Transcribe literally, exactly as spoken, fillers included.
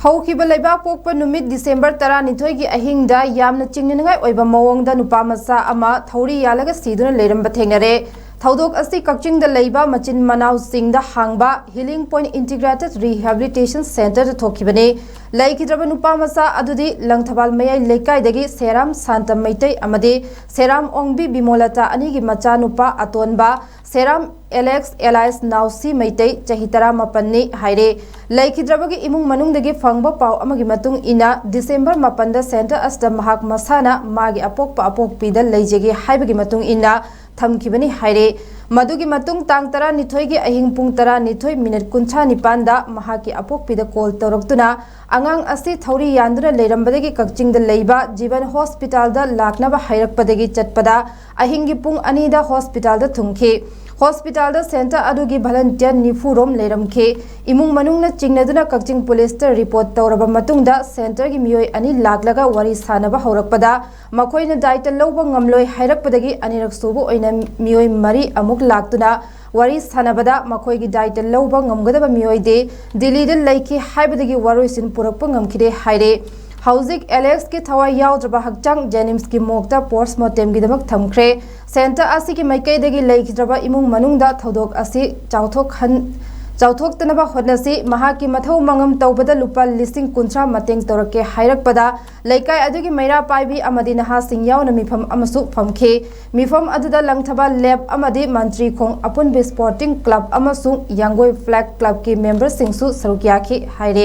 ꯍꯧꯈꯤꯕ ꯂꯩꯕꯥꯛ ꯄꯣꯛꯄ ꯅꯨꯃꯤꯠ ꯗꯤꯁꯦꯝꯕꯔ ꯇꯔꯥꯅꯤꯊꯣꯏꯒꯤ ꯑꯍꯤꯡꯗ ꯌꯥꯝꯅ ꯆꯤꯡꯅꯅꯤꯡꯉꯥꯏ ꯑꯣꯏꯕ ꯃꯑꯣꯡꯗ ꯅꯨꯄꯥ ꯃꯆꯥ ꯑꯃ ꯊꯧꯔꯤ ꯌꯥꯜꯂꯒ ꯁꯤꯗꯨꯅ ꯂꯩꯔꯝꯕ ꯊꯦꯡꯅꯔꯦ꯫ ꯊꯧꯗꯣꯛ ꯑꯁꯤ ꯀꯛꯆꯤꯡꯗ ꯂꯩꯕ ꯃꯆꯤꯟ ꯃꯅꯥꯎꯁꯤꯡꯗ ꯍꯥꯡꯕ Healing Point Integrated Rehabilitation Centreꯗ ꯊꯣꯛꯈꯤꯕꯅꯤ꯫ ꯂꯩꯈꯤꯗ꯭ꯔꯕ ꯅꯨꯄꯥ ꯃꯆꯥ ꯑꯗꯨꯗꯤ ꯂꯪꯊꯕꯥꯜ ꯃꯌꯥꯏ ꯂꯩꯀꯥꯏꯗꯒꯤ ꯁꯦꯔꯥꯝ ꯁꯥꯟꯇ ꯃꯩꯇꯩ ꯑꯃꯗꯤ ꯁꯦꯔꯥꯝ ꯑꯣꯡꯕꯤ ꯕꯤꯃꯣꯂꯇꯥ ꯑꯅꯤꯒꯤ ꯃꯆꯥꯅꯨꯄꯥ ꯑꯇꯣꯟꯕ ꯁꯦꯔꯥꯝ ꯑꯦꯂꯦꯛꯁ ꯑꯦꯂꯥꯏꯁ ꯅꯥꯎꯁꯤ ꯃꯩꯇꯩ, ꯆꯍꯤ ꯇꯔꯥꯃꯥꯄꯟꯅꯤ ꯍꯥꯏꯔꯦ꯫ ꯂꯩꯈꯤꯗ꯭ꯔꯕꯒꯤ ꯏꯃꯨꯡ ꯃꯅꯨꯡꯗꯒꯤ ꯐꯪꯕ ꯄꯥꯎ ꯑꯃꯒꯤ ꯃꯇꯨꯡ ꯏꯟꯅ, ꯗꯤꯁꯦꯝꯕꯔ ꯃꯥꯄꯟꯗ ꯁꯦꯟꯇꯔ ꯑꯁꯤꯗ ꯃꯍꯥꯛ ꯃꯁꯥꯅ ꯃꯥꯒꯤ ꯑꯄꯣꯛꯄ ꯑꯄꯣꯛꯄꯤꯗ ꯂꯩꯖꯒꯦ ꯍꯥꯏꯕꯒꯤ ꯃꯇꯨꯡ ꯏꯟꯅ ꯊꯝꯈꯤꯕꯅꯤ ꯍꯥꯏꯔꯦ꯫ ꯃꯗꯨꯒꯤ ꯃꯇꯨꯡ ꯇꯥꯡ ꯇꯔꯥꯅꯤꯊꯣꯏꯒꯤ ꯑꯍꯤꯡ ꯄꯨꯡ ꯇꯔꯥꯅꯤꯊꯣꯏ ꯃꯤꯅꯤꯠ ꯀꯨꯟꯊ꯭ꯔꯥ ꯅꯤꯄꯥꯟꯗ ꯃꯍꯥꯛꯀꯤ ꯑꯄꯣꯛꯄꯤꯗ ꯀꯣꯜ ꯇꯧꯔꯛꯇꯨꯅ ꯑꯉꯥꯡ ꯑꯁꯤ ꯊꯧꯔꯤ ꯌꯥꯟꯗꯨꯅ ꯂꯩꯔꯝꯕꯗꯒꯤ ꯀꯛꯆꯤꯡꯗ ꯂꯩꯕ ꯖꯤꯕꯟ ꯍꯣꯁꯄꯤꯇꯥꯜꯗ ꯂꯥꯛꯅꯕ ꯍꯥꯏꯔꯛꯄꯗꯒꯤ ꯆꯠꯄꯗ ꯑꯍꯤꯡꯒꯤ ꯄꯨꯡ ꯑꯅꯤꯗ ꯍꯣꯁꯄꯤꯇꯥꯜꯗ ꯊꯨꯡꯈꯤ꯫ ꯍꯣꯁꯄꯤꯇꯥꯜꯗ ꯁꯦꯟꯇꯔ ꯑꯗꯨꯒꯤ ꯚꯂꯟꯇꯤꯌꯔ ꯅꯤꯐꯨ ꯔꯣꯝ ꯂꯩꯔꯝꯈꯤ꯫ ꯏꯃꯨꯡ ꯃꯅꯨꯡꯅ ꯆꯤꯡꯅꯗꯨꯅ ꯀꯛꯆꯤꯡ ꯄꯨꯂꯤꯁꯇ ꯔꯤꯄꯣꯔꯠ ꯇꯧꯔꯕ ꯃꯇꯨꯡꯗ ꯁꯦꯟꯇꯔꯒꯤ ꯃꯤꯑꯣꯏ ꯑꯅꯤ ꯂꯥꯛꯂꯒ ꯋꯥꯔꯤ ꯁꯥꯅꯕ ꯍꯧꯔꯛꯄꯗ ꯃꯈꯣꯏꯅ ꯗꯥꯏꯇ ꯂꯧꯕ ꯉꯝꯂꯣꯏ ꯍꯥꯏꯔꯛꯄꯗꯒꯤ ꯑꯅꯤꯔꯛ ꯁꯨꯕ ꯑꯣꯏꯅ ꯃꯤꯑꯣꯏ ꯃꯔꯤ ꯑꯃꯨꯛ ꯂꯥꯛꯇꯨꯅ ꯋꯥꯔꯤ ꯁꯥꯅꯕꯗ ꯃꯈꯣꯏꯒꯤ ꯗꯥꯏꯇ ꯂꯧꯕ ꯉꯝꯒꯗꯕ ꯃꯤꯑꯣꯏꯗꯤ ꯗꯤꯜꯂꯤꯗ ꯂꯩꯈꯤ ꯍꯥꯏꯕꯗꯒꯤ ꯋꯥꯔꯣꯏꯁꯤꯟ ꯄꯨꯔꯛꯄ ꯉꯝꯈꯤꯗꯦ ꯍꯥꯏꯔꯦ꯫ ꯍꯧꯖꯤꯛ ꯑꯦꯂꯦꯛꯁꯀꯤ ꯊꯋꯥꯏ ꯌꯥꯎꯗ꯭ꯔꯕ ꯍꯛꯆꯥꯡ ꯖꯦꯅꯤꯝꯁꯀꯤ ꯃꯣꯔꯒꯇ ꯄꯣꯁꯃꯣꯔꯇꯦꯝꯒꯤꯗꯃꯛ ꯊꯝꯈ꯭ꯔꯦ꯫ ꯁꯦꯟꯇꯔ ꯑꯁꯤꯒꯤ ꯃꯥꯏꯀꯩꯗꯒꯤ ꯂꯩꯈꯤꯗ꯭ꯔꯕ ꯏꯃꯨꯡ ꯃꯅꯨꯡꯗ ꯊꯧꯗꯣꯛ ꯑꯁꯤ ꯆꯥꯎꯊꯣꯛꯍꯟ-, ꯆꯥꯎꯊꯣꯛꯇꯅꯕ ꯍꯣꯠꯅꯁꯤ꯫ ꯃꯍꯥꯛꯀꯤ ꯃꯊꯧ ꯃꯉꯝ ꯇꯧꯕꯗ ꯂꯨꯄꯥ ꯂꯤꯁꯤꯡ ꯀꯨꯟꯊ꯭ꯔꯥ ꯃꯇꯦꯡ ꯇꯧꯔꯛꯀꯦ ꯍꯥꯏꯔꯛꯄꯗ ꯂꯩꯀꯥꯏ ꯑꯗꯨꯒꯤ ꯃꯩꯔꯥ ꯄꯥꯏꯕꯤ ꯑꯃꯗꯤ ꯅꯍꯥꯁꯤꯡ ꯌꯥꯎꯅ ꯃꯤꯐꯝ ꯑꯃꯁꯨ ꯐꯝꯈꯤ꯫ ꯃꯤꯐꯝ ꯑꯗꯨꯗ ꯂꯪꯊꯕꯥꯜ ꯂꯦꯞ ꯑꯃꯗꯤ ꯃꯟꯇ꯭ꯔꯤ ꯈꯣꯡ ꯑꯄꯨꯟꯕꯤ ꯁ꯭ꯄꯣꯔꯇꯤꯡ ꯀ꯭ꯂꯕ ꯑꯃꯁꯨꯡ ꯌꯥꯡꯒꯣꯏ ꯐ꯭ꯂꯦꯒ ꯀ꯭ꯂꯕꯀꯤ ꯃꯦꯝꯕꯔꯁꯤꯡꯁꯨ ꯁꯔꯨꯛ ꯌꯥꯈꯤ ꯍꯥꯏꯔꯦ꯫